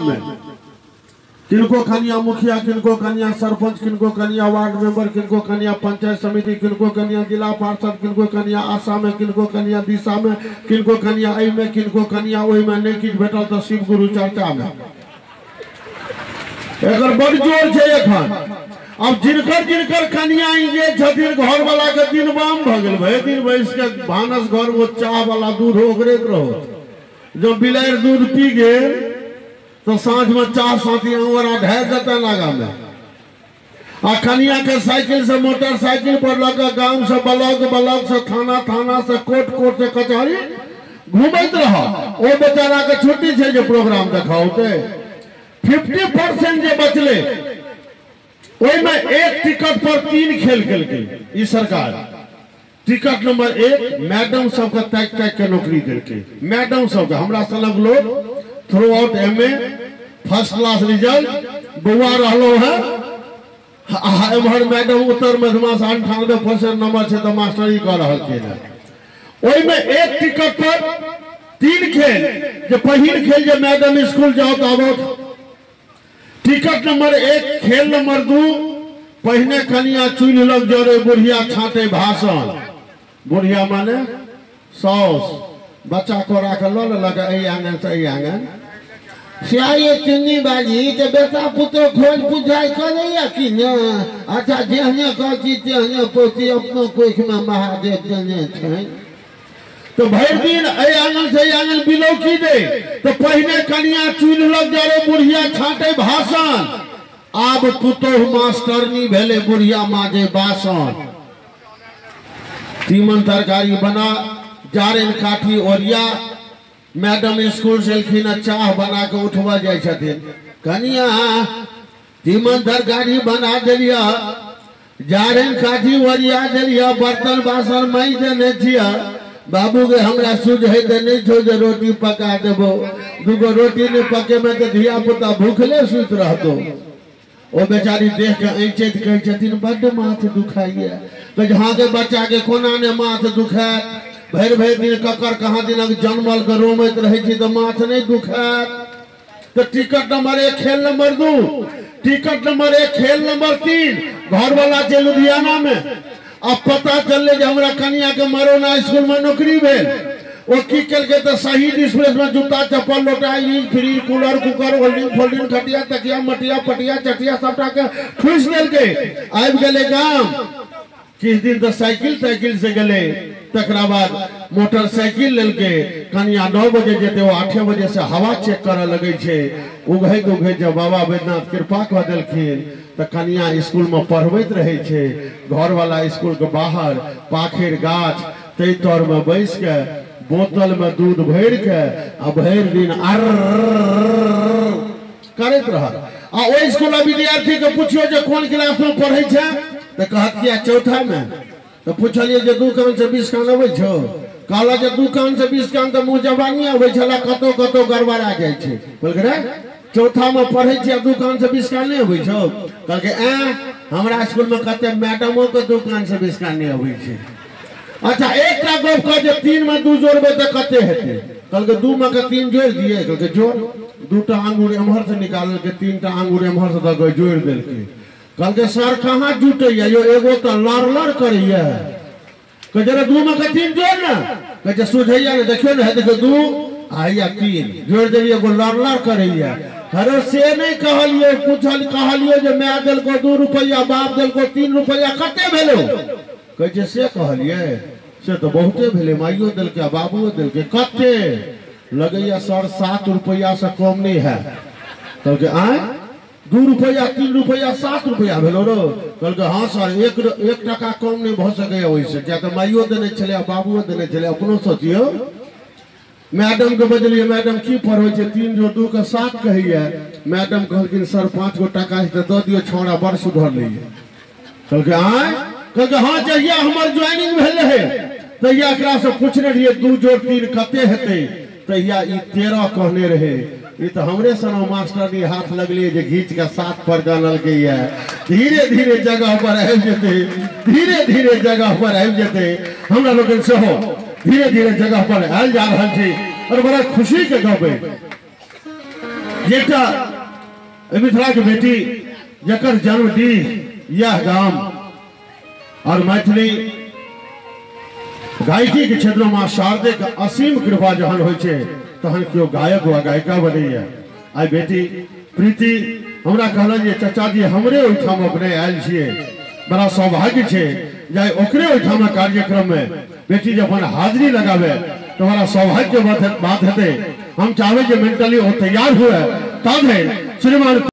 गाम में किनको कनिया मुखिया, किनको कनिया सरपंच, किनको कनिया वार्ड मेंबर, किनको कनिया पंचायत समिति, किनको कनिया जिला पार्षद, किनको कनिया आशा में, किनको कनिया दिशा में, किनको कनिया एहि में, किनको कनिया ओहि में, नहीं किछु भेटल तो शिव गुरु चर्चा में। एकर बड़ जोर छै एखन। अब जिनकर जिनकर कनिया जे छथिन घर वाला के दिन बाम भ गेल, भरि दिन बैस के भानस घर में चाह वाला दूध ओगरैत रहो। जब बिलाड़ि दूध पी गेल तो साँझ में चाह साथी अंगोरा ढारि देता नागा में। आ कनिया के साइकिल से मोटरसाइकिल पर लऽ के गाम से ब्लॉक, ब्लॉक से थाना, थाना से कोर्ट, कोर्ट से कचहरी घूमैत रह। ओ बेचारा के छुट्टी छै जे प्रोग्राम देखाओते। 50% जे बचले ओहिमे एक टिकट पर 3 खेल केलकै ई सरकार। टिकट नंबर 1 मैडम सबके ताकि ताकि के नौकरी देलकै। मैडम सबके हमरा सनक लोग throughout M A first class result बौआ रहलो है। एम्हर मैडम उत्तर मध्यमा से 98% नंबर छै तऽ मास्टरी कऽ रहल छै। ओहिमे एक टिकट पर 3 खेल, जे पहिल खेल जे मैडम स्कूल जाओ तऽ आबो। टिकट नंबर 1 खेल नंबर 2 पहिने कनिया चूल्हि लग जरे बुढ़िया छाँटे भाषण। बुढ़िया माने साउस, बच्चा कोरा के लऽ लेलक एहि आंगन से एहि आंगन। सियाए चुन्नी बाजी तो बेटा पुत्र खोज पुछाइ करैया कि ने? अच्छा जेहने कहै छी तेहने पोती अपनो कोख में महादेव देने छै। तो भरि दिन एहि आंगन से एहि आंगन बिलौकी दे तो पहिने कनिया चूल्हि लग जरे बुढ़िया छाँटे भाषण। आब पुतोहु मास्टरनी भेले बुढ़िया माजे बासन। तीमन तरकारी बना, जारनि काठी ओरिया, मैडम स्कूल से एलखिन चाह बना के उठबा जाइ छथिन। कनिया तीमन तरकारी बना देलिय, जारनि काठी ओरिया देलिय, बर्तन बासन माजि देने छिय। बाबू के हमरा सुझे तऽ नहि छौ जे रोटी पका देबो, दूगो रोटी नहि पकेबै तऽ धिया पुता भूखले सुति रहतो। ओ बेचारी देख के ऐंचैत कहै छथिन बड्ड माथ दुखाइया। कहै हाँ के बच्चा के कोना ने माथ दुखायत, भरि भरि दिन ककर कहाँ दिनक जनमल के रोमैत रहै छी तऽ माथ नहि दुखायत। तो टिकट नंबर 1 खेल नंबर 2, टिकट नंबर 1 खेल नंबर 3 घर वाला छै लुधियाना में। अब पता चलले जे हमरा कनिया के मरोना स्कूल में नौकरी भेल। ओ की केलकै तऽ शहीद एक्सप्रेस में जूता चप्पल लोटा fridge cooler cooker holding folding खटिया तकिया मटिया पटिया चटिया सबटा के ठूसि देलकै। आबि गेलै गाम, किछु दिन तऽ साइकिल ताइकिल से गेलै, तकरा बाद मोटरसाइकिल लेलकै। कनिया 9 बजे जेतै ओ 8 बजे से हवा चेक करऽ लगै छै। उघैत उघैत जब बाबा बैद्यनाथ कृपा कऽ देलखिन तऽ कनिया स्कूल में पढ़बैत रहै छै। घरवाला स्कूल के बाहर पाखरि गाछ तै तर में बैस के बोतल में दूध भरि के आ भरि दिन अर करैत रहत। आ ओहि स्कूल विद्यार्थी के पुछियौ जे कोन क्लास में पढ़ै छै तऽ कहत कि चौथा में। तो पूछलिए जे 2 कान से 20 कान अबै छौ? कहलक जे 2 कान से 20 कान तऽ मुँह जबानी अबै छला, कतौ कतौ गड़बड़ा जाइ छै। कहलकै रे चौथा में पढ़ै छी आ 2 कान से 20 कान नहि अबै छौ? कहलकै ऐं हमरा स्कूल में कते मैडमो के 2 कान से 20 कान नहि अबै छै। अच्छा एकटा गप कह जे 3 में 2 जोड़बै तऽ कते हेतै? कहलकै 2 में के 3 जोड़ि दियै। कहलकै जोड़। 2टा आंगुर एम्हर से निकाललकै, 3टा आंगुर एम्हर से दऽ के जोड़ि देलकै। कहलकै सर कहाँ जुटैया यो, एगो तऽ लड़ लड़ करैया। कहै रे 2 में के 3 जोड़ ने। कहै छै सुझैया ने, देखियौ ने, देखियौ 2 आ हैया 3 जोड़ि देलियै, एगो लड़ लड़ करैया। अरे से नहि कहलियै, पूछल कहलियै जे my देलको 2 रुपैआ, बाप देलको 3 रुपैआ, कते भेलौ? कहै छै से कहलियै, से तऽ बहुते भेलै, माइयो देलकै आ बाबुओ देलकै, कते? लगैया सर 7 रुपैआ से कम नहि हैत। कहलकै आँय 2 रुपैआ 3 रुपैआ 7 रुपैआ भेलो रो? कहलकै हाँ सर 1 टका कम नहि भऽ सकैया ओहिसँ, किया तऽ माइयो देने छलै आ बाबुओ देने छलै। अपनो सोचियौ। मैडम के बजलियै मैडम की पढ़बै छै? 3 जोड़ 2 के 7 कहैया। मैडम कहलखिन सर 5 गो टाका तऽ दऽ दियौ, छौड़ा बड़ सुधरलैया। कहलकै आँय? कहलकै हाँ जहिया हमर ज्वाइनिंग भेल रहै तहिया एकरासँ पूछने रहियै 2 जोड़ 3 कते हेतै, तहिया ई 13 कहने रहै। ई तऽ हमरे सनो मास्टरनी हाथ लगलियै जे घीच के 7 पर गनलकै। धीरे धीरे जगह पर आबि जेतै, धीरे धीरे जगह पर आबि जेतै। हमरा लोकनि सेहो धीरे धीरे जगह पर आयल जा रहल छी और बड़ा खुशी के गप अइ। जे एकटा मिथिला के बेटी जकर जन्म डीह यह गाम और मैथिली गायकी के क्षेत्र में शारदे के असीम कृपा जहन होइ छै तहन केओ गायक वा गायिका बनैया। आइ बेटी प्रीति हमरा कहलन जे चाचा जी हमरे ओहिठाम अपने आयल छियै, बड़ा सौभाग्य छै जे ओकरे ओहिठाम कार्यक्रम में बेटी जब हाजिरी लगावे तो बड़ा सौभाग्य बात हेतै। हम चाहबै जे मेंटली ओ तैयार हुए तब श्रीमान।